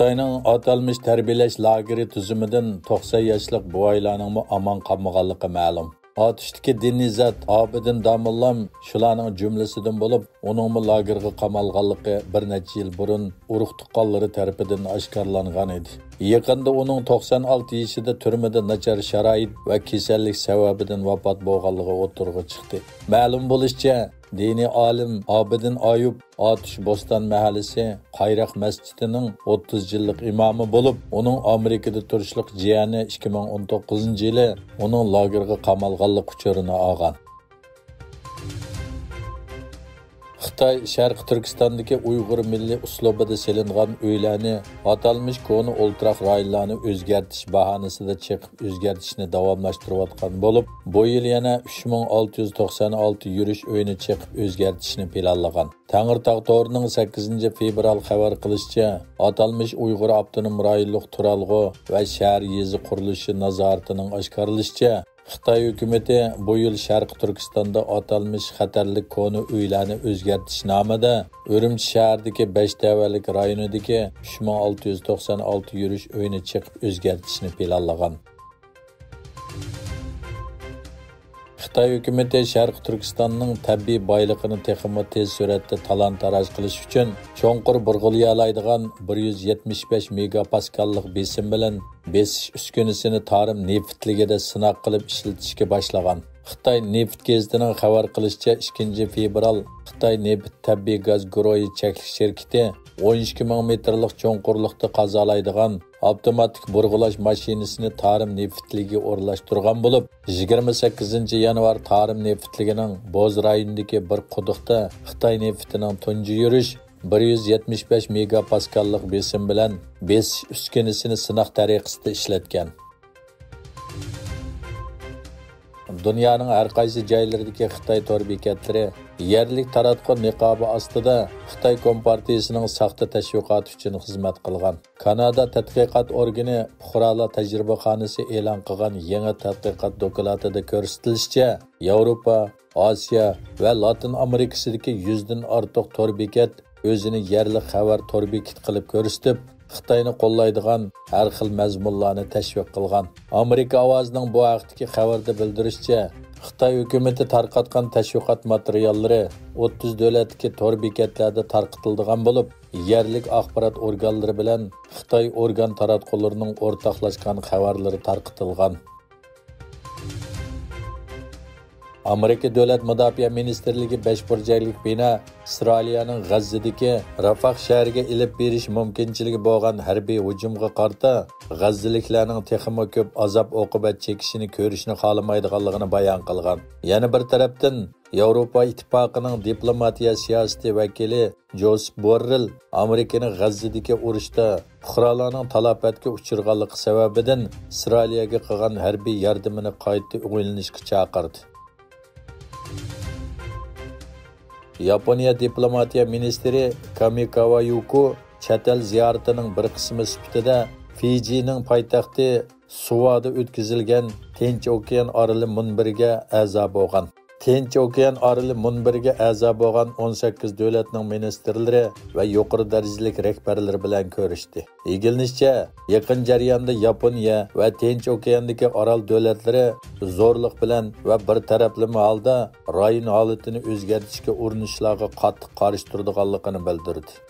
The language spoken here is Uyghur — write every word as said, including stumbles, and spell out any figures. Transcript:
خىتاينىڭ ئاتالمىش تەربىيەلەش لاگېرى تۈزۈمىدىن توقسان ياشلىق بوۋايلارنىڭمۇ ئامان قالمىغانلىقى مەلۇم. ئاتۇشتىكى دىنىي زات ئابىدىن داموللام شۇلارنىڭ جۈملىسىدىن بولۇپ، ئۇنىڭمۇ لاگېرغا قامالغانلىقى بىر نەچچە يىل بۇرۇن ئۇرۇق-تۇغقانلىرى تەرىپىدىن ئاشكارىلانغان ئىدى. يېقىندا ئۇنىڭ توقسان ئالتە يېشىدا تۈرمىدە ناچار شارائىت ۋە كېسەللىك سەۋەبىدىن ۋاپات بولغانلىقى ئوتتۇرىغا چىقتى. مەلۇم بولۇشىچە، دىنىي ئالىم ئابىدىن ئايۇپ ئاتۇش بوستان مەھەللىسى قايراق مەسچىتىنىڭ ئوتتۇز يىللىق ئىمامى بولۇپ، ئۇنىڭ ئامېرىكىدا تۇرۇشلۇق جىيەنى ئىككى مىڭ ئون توققۇزىنچى يىلى ئۇنىڭ لاگېرغا قامالغانلىق ئۇچۇرىنى ئالغان. خىتاي شەرقىي تۈركىستاندىكى ئۇيغۇر مىللىي ئۇسلۇبىدا سېلىنغان ئۆيلەرنى ئاتالمىش كونا ئولتۇراق رايونلارنى ئۆزگەرتىش باھانىسىدا چېقىپ ئۆزگەرتىشنى داۋاملاشتۇرۇۋاتقان بولۇپ، بۇ يىل يەنە ئۈچ مىڭ ئالتە يۈز توقسان ئالتە يۈرۈش ئۆينى چېقىپ ئۆزگەرتىشنى پىلانلىغان. تەڭرىتاغ تورىنىڭ سەككىزىنچى فېۋرال خەۋەر قىلىشىچە، ئاتالمىش ئۇيغۇر ئاپتونوم رايونلۇق تۇرالغۇ ۋە شەھەر يېزا قۇرۇلۇشى نازارىتىنىڭ ئاشكارىلىشىچە، خىتاي ھۆكۈمىتى بۇ يىل شەرقىي تۈركىستاندا ئاتالمىش خەتەرلىك كونا ئۆيلەرنى ئۆزگەرتىش نامىدا ئۈرۈمچى شەھىرىدىكى بەش تەۋەلىك رايونىدىكى ئۈچ مىڭ ئالتە يۈز توقسان ئالتە يۈرۈش ئۆينى چېقىپ ئۆزگەرتىشنى پىلانلىغان. خىتاي ھۆكۈمىتى شەرقىي تۈركىستاننىڭ تەبىئىي بايلىقىنى تېخىمۇ تېز سۈرئەتتە تالان-تاراج قىلىش ئۈچۈن، چوڭقۇر بۇرغىلىيالايدىغان بىر يۈز يەتمىش بەش مېگا پاسكاللىق بېسىم بىلەن بېسىش ئۈسكۈنىسىنى تارىم نېفىتلىكىدە سىناق قىلىپ ئىشلىتىشكە باشلىغان. خىتاي نېفىت گېزىتىنىڭ خەۋەر قىلىشىچە، ئىككىنچى فېۋرال خىتاي نېفىت تەبىئىي گاز گۇرۇھى چەكلىك شىركىتى ئون ئىككى مىڭ مېتىرلىق چوڭقۇرلۇقتا قازالايدىغان ئاپتوماتىك بۇرغىلاش ماشىنىسىنى تارىم نېفىتلىكىگە ئورۇنلاشتۇرغان بولۇپ، يىگىرمە سەككىزىنچى يانۋار تارىم نېفىتلىكىنىڭ بوز رايونىدىكى بىر قۇدۇقتا خىتاي نېفىتىنىڭ تۇنجى يۈرۈش بىر يۈز يەتمىش بەش مېگا پاسكاللىق بېسىم بىلەن بېسىش ئۈسكۈنىسىنى سىناق تەرىقىسىدە ئىشلەتكەن. دۇنيانىڭ ھەر قايسى جايلىرىدىكى خىتاي تور بېكەتلىرى يەرلىك تاراتقۇ نىقابى ئاستىدا خىتاي كومپارتىيىسىنىڭ ساختا تەشۋىقاتى ئۈچۈن خىزمەت قىلغان. كانادا تەتقىقات ئورگىنى پۇقرالار تەجرىبىخانىسى ئېلان قىلغان يېڭى تەتقىقات دوكلاتىدا كۆرسىتىلىشىچە، ياۋروپا، ئاسىيا ۋە لاتىن ئامېرىكىسىدىكى يۈزدىن ئارتۇق تور بېكەت ئۆزىنى يەرلىك خەۋەر تور بېكىتى قىلىپ كۆرسىتىپ، خىتاينى قوللايدىغان ھەر خىل مەزمۇنلارنى تەشۋىق قىلغان. ئامېرىكا ئاۋازىنىڭ بۇ ھەقتىكى خەۋىرىدە بىلدۈرۈشىچە، خىتاي ھۆكۈمىتى تارقاتقان تەشۋىقات ماتېرىياللىرى ئوتتۇز دۆلەتتىكى تور بېكەتلەردە تارقىتىلىدىغان بولۇپ، يەرلىك ئاخبارات ئورگانلىرى بىلەن خىتاي ئورگان تاراتقۇلىرىنىڭ ئورتاقلاشقان خەۋەرلىرى تارقىتىلغان. ئامېرىكا دۆلەت مۇداپىئە مىنىستىرلىكى بەش بۇرجەكلىك بىنا ئىسرائىلىيەنىڭ غەززىدىكى رافاھ شەھىرىگە ئېلىپ بېرىش مۇمكىنچىلىكى بولغان ھەربىي ھۇجۇمغا قارىتا غەززىلىكلەرنىڭ تېخىمۇ كۆپ ئازاب-ئوقۇبەت چېكىشىنى كۆرۈشنى خالىمايدىغانلىقىنى بايان قىلغان. يەنە بىر تەرەپتىن، ياۋروپا ئىتتىپاقىنىڭ دىپلوماتىيە سىياسىتى ۋەكىلى جوزېپ بوررېل ئامېرىكىنى غەززىدىكى ئۇرۇشتا پۇقرالارنىڭ تالاپەتكە ئۇچرىغانلىقى سەۋەبىدىن ئىسرائىلىيەگە قىلغان ھەربىي ياردىمىنى قايتا ئويلىنىشقا چاقىردى. ياپونىيە دىپلوماتىيە مىنىستىرى كامىكاوا يۇكو چەت ئەل زىيارىتىنىڭ بىر قىسمى سۈپىتىدە فىجىنىڭ پايتەختى سۇۋادا ئۆتكۈزۈلگەن تىنچ ئوكيان ئارىلى مۇنبىرىگە ئەزا بولغان. تىنچ ئوكيان ئارىلى مۇنبىرىگە ئەزا بولغان ئون سەككىز دۆلەتنىڭ مىنىستىرلىرى ۋە يۇقىرى دەرىجىلىك رەھبەرلىرى بىلەن كۆرۈشتى. ئىگىلىنىشىچە، يېقىن جەرياندا ياپونىيە ۋە تىنچ ئوكياندىكى ئارال دۆلەتلىرى زورلۇق بىلەن ۋە بىر تەرەپلىمە ھالدا رايون ھالىتىنى ئۆزگەرتىشكە ئۇرۇنۇشلارغا قاتتىق قارشى تۇرىدىغانلىقىنى بىلدۈردى.